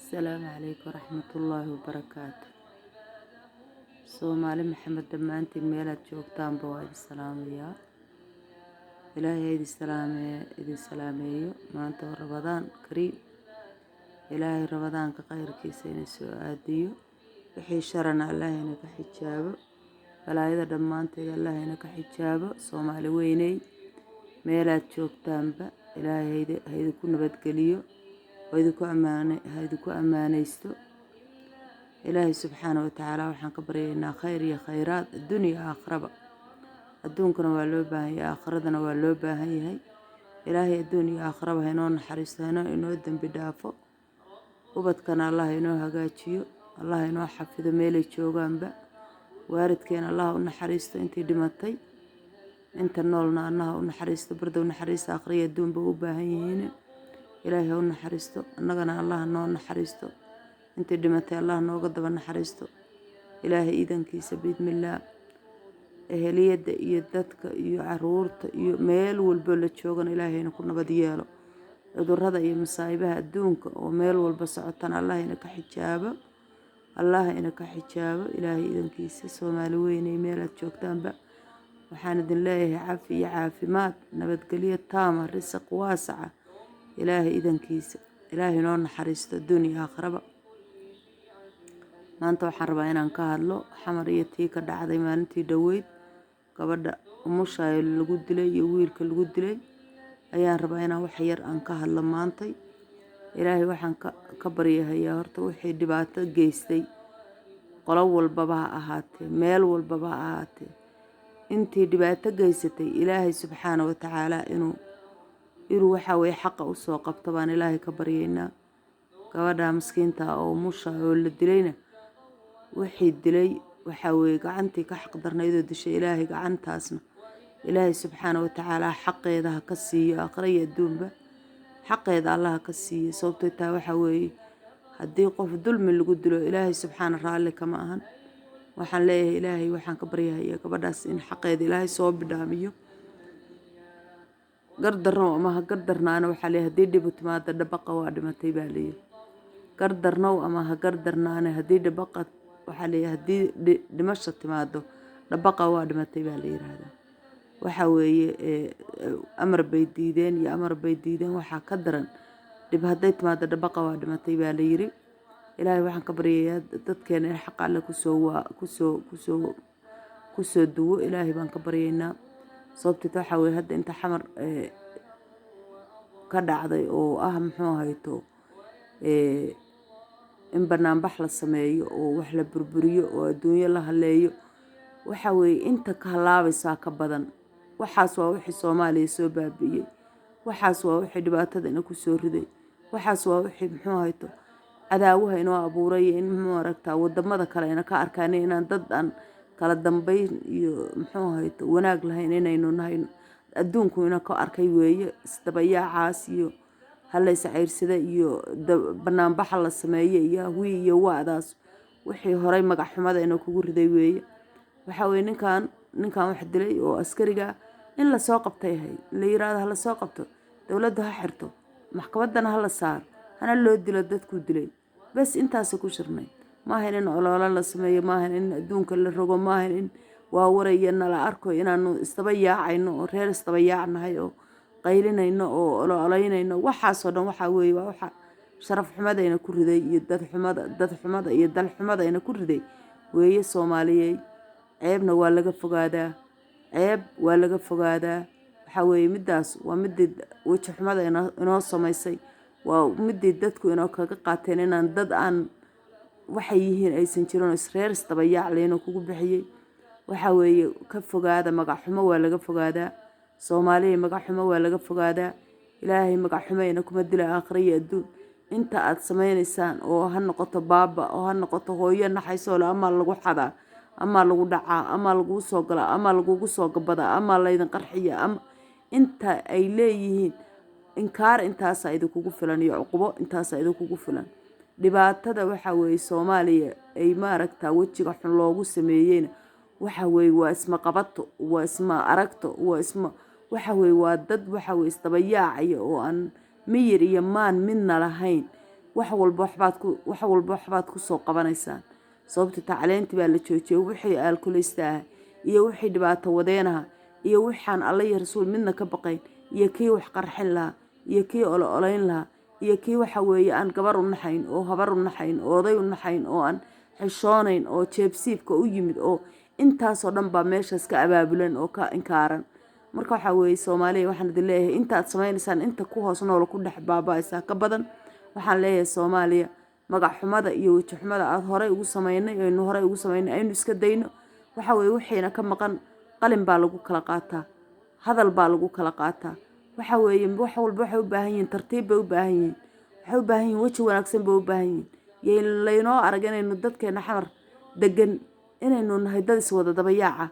Asalaamu calaykum waraxmatullaahi wabarakaatu. Soomaali Maxamed dhammaantiin meelaad joogtaanba waa idin salaamayaa. Ilaahay ha idin salaamee, idin salaameeyo. Maanta waa Ramadaan kariim. Ilaahay Ramadaanka khayrkiisa ina soo aadiyo, wixii sharana Allah ina ka xijaabo, balaayada dhammaanteed Allah ina ka xijaabo. Soomaali weyney, meelaad joogtaanba Ilaahay ha idinku nabadgeliyo oo idinku ammaane, ha idinku ammaanaysto. Ilaahay subxaana wa tacaala waxaan ka baryaynaa khayr iyo khayraad adduun iyo aakhiraba. Adduunkana waa loo baahan yahay, aakhiradana waa loo baahan yahay. Ilaahay adduun iyo aakhiraba ha inoo naxariisto, ha inoo dembi dhaafo. Ubadkana Allah inoo hagaajiyo, Allah inoo xafido meelay joogaanba. Waalidkeena Allah u naxariisto intii dhimatay, inta noolna Allah u naxariisto. Bardow naxariista aakhira adduunba u baahan yihiin. Ilaahay ha u naxariisto, annagana Allah noo naxariisto. Intii dhimatay Allah nooga daba naxariisto. Ilaahay iidankiisa, biidnillaah, eheliyadda iyo dadka iyo caruurta iyo meel walbo la joogana Ilaahayna ku nabad yeelo. Cudurrada iyo masaa'ibaha adduunka oo meel walba socotana Allah ina ka xijaabo, Allah ina ka xijaabo. Ilaahay iidankiisa, Soomaali weyney, meelaad joogtaanba waxaan idin leeyahay cafi iyo caafimaad, nabadgelyo taama, risaq waasaca. Ilaahay idankiisa, Ilaahay noo naxariisto adduun iyo aakhiraba. Maanta waxaan rabaa inaan ka hadlo Xamar iyo tii ka dhacday maalintii dhoweyd, gabadha umushaay lagu dilay iyo wiilka lagu dilay ayaan rabaa inaan wax yar aan ka hadlo maantay. Ilaahay waxaan ka baryahayaa horta wixii dhibaato geystay, qolo walbaba ha ahaatee, meel walbaba ha ahaatee, intii dhibaato geysatay Ilaahay subxaana wa tacaala inuu waxaa weye xaqa usoo qabto baan Ilaahay ka baryaynaa. Gabadha miskiinta oo umusha oo la dilayna, wixii dilay waxaa weeye gacantii ka xaqdarnaydoo dishay, Ilaahay gacantaasna, Ilaahay subxaana wa tacaala xaqeeda ha ka siiyo. Aakhira iyo adduunba xaqeeda Allah ha ka siiyo. Sababtay taa waxaa weeye, haddii qof dulmi lagu dilo, Ilaahay subxaana raalli kama ahan. Waxaan leeyahay, Ilaahay waxaan ka baryahayaa gabadhaas in xaqeeda Ilaahay soo bidhaamiyo. Gardarnow ama ha gardarnaana, waxaa leeyahay, haddii dhibu timaado dhabaqa waa dhimatay baa layidhi. Gardarnow ama ha gardarnaane, haddii dhabaqa, waxaa leeyahay, haddii dhimasho timaado dhabaqa waa dhimatay baa la yiraahdaa. Waxaa weeye amar bay diideen iyo amar bay diideen, waxaa ka daran dhib hadday timaado dhabaqa waa dhimatay baa la yiri. Ilaahay waxaan ka baryayaa dadkeena in xaqa Alle kusoo waa kusoo kusoo kusoo duwo. Ilaahay baan ka baryaynaa. Sababteed waxaa weeye, hadda inta Xamar ka dhacday oo ah, muxuu hayto, in banaanbax la sameeyo oo wax la burburiyo oo adduunyo la haleeyo, waxa weeye inta ka halaabaysaa ka badan. Waxaas waa wixii Soomaaliya soo baabi'iyey, waxaas waa wixii dhibaatada ina kusoo riday, waxaas waa wixii, muxuu hayto, cadaawaha inoo abuuray, in muxuu aragtaa wadamada kale ina ka arkaan inaan dad aan kala dambeyn iyo, muxuu hayto, wanaag lahayn inaynu nahay. Adduunku ina ka arkay weeye isdabayaacaas iyo halays ceyrsada iyo banaanbaxa la sameeye iyo wii iyo waadaas. Wixii horay magac xumada ina kugu riday weeye. Waxaa weye, ninkan wax dilay oo askariga in lasoo qabtay ahayd, in la yiraahdo hala soo qabto, dowladda ha xirto, maxkamaddana hala saaro, hana loo dilo dadkuu dilay. Bes, intaasa ku shirnay. Maahan in ololo la sameeyo, maahan in adduunka la rogo, maahan in waawaraya nala arko inaanu isdaba yaacayno oo reer isdaba yaacnahay oo qaylinayno oo ololaynayno. Waxaasoo dhan waxaa weeye waa waxa sharaf xumadayna ku riday iyo dad xumada, dad xumada iyo dal xumadayna ku riday weeye. Soomaaliyey, ceebna waa laga fogaadaa, ceeb waa laga fogaadaa. Waxaa weeye, middaas waa midii weji xumada inoo samaysay, waa midii dadku inoo kaga qaateen inaan dad aan waxay yihiin aysan jirin oo isreer isdabayaac laynoo kugu bixiyey. Waxaa weeye, ka fogaada magac xumo, waa laga fogaadaa. Soomaaliya, magac xumo waa laga fogaadaa. Ilaahay magac xumayna kuma dila aakhira iyo adduun. Inta aad samaynaysaan oo ha noqoto baaba oo ha noqoto hooyo naxaysoole, amaa lagu xadaa, amaa lagu dhacaa, amaa laguu soo galaa, amaa lagugu soo gabadaa, amaa laydin qarxiya, ama inta ay leeyihiin inkaar, intaasaa idinkugu filan iyo cuqubo intaasaa idinkugu filan. Dhibaatada waxaa weeye Soomaaliya ay maaragtaa wejiga xun loogu sameeyeyna waxa weeye waa isma qabato, waa isma aragto, waa isma, waxa weeye waa dad, waxa weye, isdabayaacaya oo aan miyir iyo maan midna lahayn. Wax walba waxbaad ku, wax walba waxbaad kusoo qabanaysaan. Sababta tacleentii baa la joojiyey. Wixii aalkuleysta ah iyo wixii dhibaato wadeenaha iyo waxaan Alla iyo Rasuul midna ka baqayn, iyo kii wax qarxin lahaa, iyo kii olo olayn lahaa, iyo kii waxa weeye aan gabar u naxayn oo habar u naxayn oo oday u naxayn oo aan xishoonayn oo jeebsiibka u yimid, oo intaasoo dhan baa meeshaas ka abaabulan oo ka inkaaran. Marka waxaa weeye, Soomaaliya, waxaan idin leeyahay intaad samaynaysaan inta ku hoos nool ku dhex baaba-aysaa ka badan. Waxaan leeyahay Soomaaliya, magac xumada iyo weji xumada aada horey ugu samaynay, aynu horey ugu samaynay, aynu iska dayno. Waxa weeye wixiina ka maqan qalin baa lagu kala qaataa, hadal baa lagu kala qaataa. Waxa weeye wax walba waxay u baahan yihiin tartiib bay u baahan yihiin, waxay u baahan yihiin weji wanaagsan bay u baahan yihiin. Yay laynoo arag inaynu dadkeena Xamar degan inaynu nahay dad iswada dabayaaca,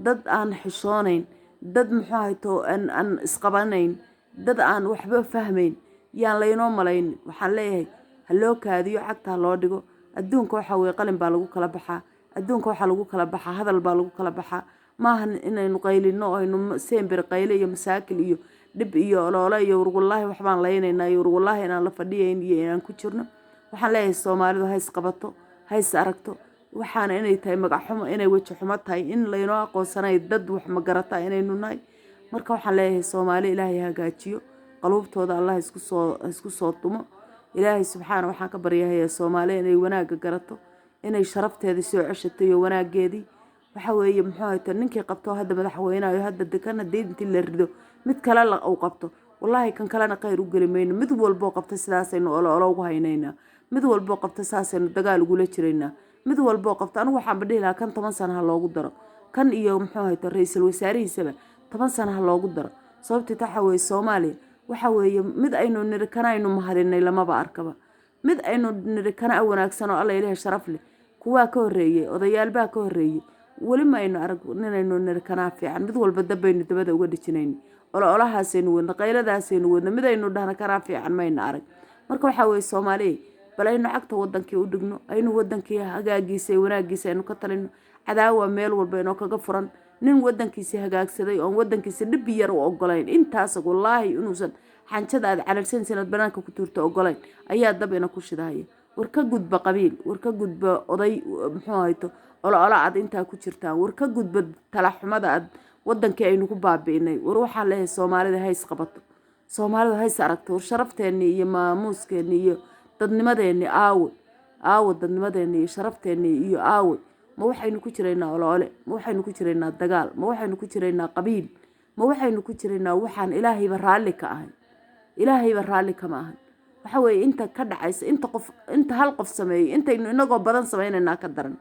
dad aan xishoonayn, dad muxuu ahayto aan isqabanayn, dad aan waxba fahmayn yaan laynoo malayn. Waxaan leeyahay ha loo kaadiyo, cagta ha loo dhigo. Adduunka waxa weye qalin baa lagu kala baxaa, adduunka waxaa lagu kala baxaa hadal baa lagu kala baxaa. Maahan inaynu qaylino, aynu sembir qayle iyo masaakil iyo dhib iyo oloole iyo warwallaahi waxbaan laynaynaa iyo warwallaahi inaan la fadhiyayn iyo inaan ku jirno. Waxaan leeyahay Soomaalidu ha isqabato, ha is aragto. Waxaana inay tahay magac xumo, inay weji xumo tahay, in laynoo aqoonsanayo dad wax magarata inaynu nahay. Marka waxaan leeyahay Soomaali Ilaahay hagaajiyo qaluubtooda, Allah isku soo dumo. Ilaahay subxaana waxaan ka baryahayaa Soomaaliya inay wanaagga garato, inay sharafteeda soo ceshato iyo wanaageedii. Waxa weeye muxuu hayto ninkii qabto hadda madaxweynayo hadda dekan, haddii intii la rido mid kale uu qabto, wallaahi kan kalena khayr u geli mayno. Mid walboo qabta sidaasaynu olo olo ugu haynaynaa, mid walboo qabta saasaynu dagaal ugula jiraynaa, mid walboo qabta. Anigu waxaanba dhihi lahaa kan 10 sano ha loogu daro, kan iyo muxuu hayto ra-iisul wasaarihiisaba 10 sano ha loogu daro. Sababteed waxa weeye Soomaaliya waxa weeye mid aynu niri kana aynu mahadinay lamaba arkaba, mid aynu niri kana wanaagsan oo Alla Ilaah sharaf leh. Kuwaa ka horreeyey, odayaalbaa ka horreeyey, weli ma aynu arag ninaynu niri kanaa fiican. Mid walba dabbaynu dabada uga dhijinayno, olo-olahaasaynu wadna, qayladaasaynu wadna, mid aynu dhahna kanaa fiican mayna arag. Marka waxaa weeye Soomaaliya, bal aynu cagta wadankii u dhigno, aynu wadankii hagaagiisa iyo wanaagiisa aynu ka talino. Cadaawa meel walba inoo kaga furan. Nin wadankiisi hagaagsaday oon wadankiisa dhib yar u ogolayn, intaas wallaahi inuusan xanjada aad calalsanaysa inaad banaanka ku tuurto ogolayn, ayaa dab ina ku shidahaya. War ka gudba qabiil, war ka gudba oday, muxuu hayto olo-olo aad intaa ku jirtaan, war ka gudba talaxumada aad wadankii aynu ku baabi'inay. War waxaan leeyahay Soomaalida hays qabato, Soomaalidu hays aragto. War sharafteenii iyo maamuuskeenii iyo dadnimadeenii aawe? Aawe dadnimadeenii iyo sharafteenii iyo aawe? Ma waxaynu ku jiraynaa oloole? Ma waxaynu ku jiraynaa dagaal? Ma waxaynu ku jiraynaa qabiil? Ma waxaynu ku jiraynaa waxaan Ilaahayba raalli ka ahay? Ilaahayba raalli kama ahan. Waxa weeye inta ka dhacaysa, inta qof, inta hal qof sameeyo, intaynu inagoo badan samaynaynaa ka daran.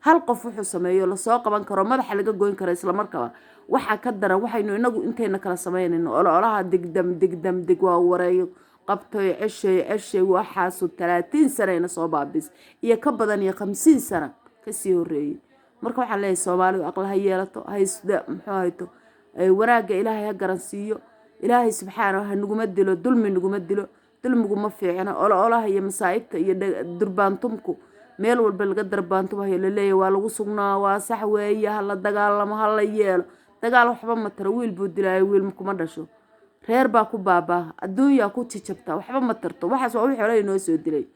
Hal qof wuxuu sameeyo lasoo qaban karo, madaxa laga goyn karo islamarkaba, waxaa ka daran waxaynu inagu intayna kala samaynayno. Ololaha digdam digdam dig waa wareeyo, qabtoy, ceshay ceshay. Waxaasu 30 sanayna soo baabis iyo ka badan iyo 50 sano kasii horeeyey. Marka waxaan leeyahay Soomaalidu aqli ha yeelato, haysda muxuu hayto wanaagga Ilaahay ha garansiiyo. Ilaahay subxaana ha naguma dilo dulmi, naguma dilo dulmigu, ma fiicno. Ololaha iyo masaa'ibta iyo durbaantumku meel walba laga darbaantumayo laleeyahy waa lagu sugnaa, waa sax weeye. Ha la dagaalamo, ha la yeelo dagaal, waxba ma taro. Wiil buu dilaayo, wiil kuma dhasho, reer baa ku baabaa, adduunyaa ku jijabta, waxba ma tarto. Waxaas waa wixii hore inoo soo dilay,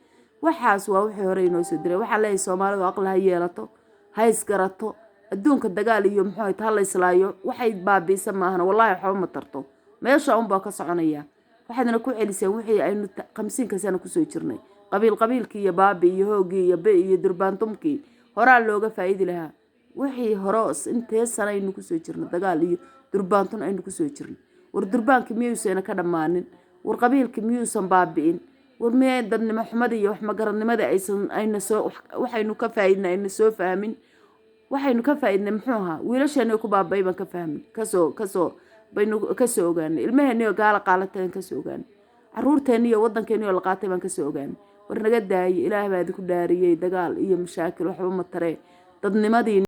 waxaas waa wixii hore inoo soo dilay. Waxaan leeyahay Soomaalidu aqli ha yeelato, ha isgarato. Adduunka dagaal iyo muxuu ha la islaayo, waxay baabi'isa maahana, wallahi waxba ma tarto. Meesha unbaa ka soconaya. Waxaadna ku celiseen wixii aynu 50-ka sano kusoo jirnay, qabiil qabiilkii iyo baabi iyo hoogii iyo be iyo durbaantumkii. Horaa looga faa'idi lahaa wixii hore. Intee sano aynu kusoo jirnay dagaal iyo durbaantun aynu kusoo jirnay? War durbaankii miyuusayna ka dhammaanin? War qabiilkii miyuusan baabi'in? War miyay dadnimo xumadii iyo waxmagaradnimadii aysan ayna soo, waxaynu ka faa'idnay ayna soo fahmin? Waxaynu ka faa'idnay muxuu ahaa? Wiilasheeni ku baaba'ay baan ka fahmin, kasoo baynu kasoo ogaanay. Ilmaheeni oo gaala qaalatay baan kasoo ogaanay. Caruurteeni iyo wadankeeni oo la qaatay baan kasoo ogaanay. War naga daayay, Ilaah baa idinku dhaariyey, dagaal iyo mashaakil waxba ma taree. Dadnimadii.